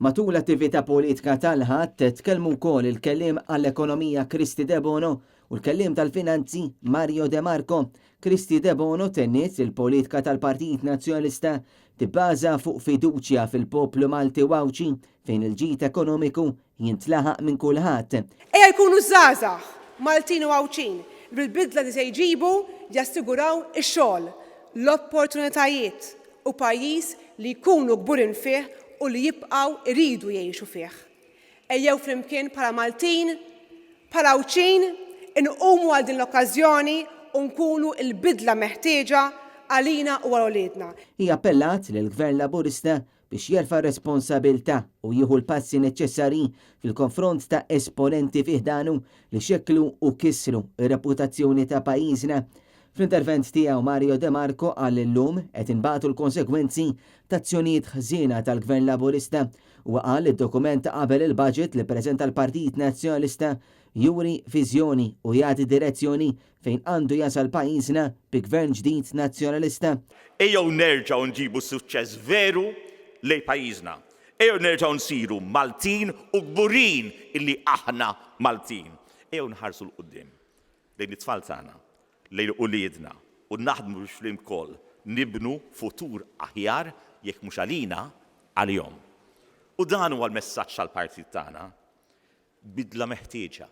Matul l-attività politika tal-Ħadd tkellmu wkoll il-kelliem għall-ekonomija Kristy Debono u l-kelliem tal-finanzi Mario De Marco. Kristy Debono tenniet li l-politika tal-Partit Nazzjonalista tibbaża fuq fiduċja fil-poplu Malti u Għawdxi fejn il-ġid ekonomiku jintlaħaq minn kulħadd. Ejja jkunu ż-żgħażagħ, Maltin u Għawdxin, li bil-bidla li se jġibu jassiguraw ix-xogħol, l-opportunitajiet u pajjiż li jkunu kburin fih u li jibqgħu jridu jgħixu fih. Ejjew flimkien bħala Maltin, bħala Għawdxin, inqumu għal din l-okkażjoni u nkunu l-bidla meħtieġa għalina u għal uliedna. Hija appellat lill-Gvern Laburista biex jerfa' r-responsabilità u jieħu l-passi neċċessarji fil-konfront ta' esponenti fi ħdanu li xekklu u kissru r-reputazzjoni ta' pajjiżna. Fl-intervent tiegħu Mario De Marco qal li llum qed inbatu l-konsegwenzi ta' azzjonijiet ħżiena tal-Gvern Laburista. Huwa qal li d-dokument ta' qabel il-budget li ppreżenta l-Partit Nazzjonalista juri viżjoni u jagħti direzzjoni fejn għandu jasal pajjiżna bi Gvern ġdid Nazzjonalista. Ejjew nerġgħu nġibu suċċess veru lejn pajjiżna. Ejjew nerġgħu nsiru Maltin u kburin illi aħna Maltin. Ejjew nħarsu 'l quddiem lejn it-tfal tagħna, lejn uliedna u naħdmu biex flimkoll nibnu futur aħjar jekk mhux għalina, għalihom. U dan huwa l-messaġġ tal-partit tagħna. Bidla meħtieġa.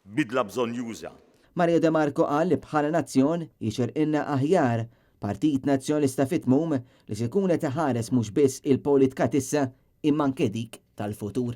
Bidla bżonnjuża. Mario De Marco qal li bħala nazzjon jixirqilna aħjar Partit Nazzjonalista fit-tmum li se jkun qed iħares mhux biss il-politka t'issa imma anke dik tal-futur.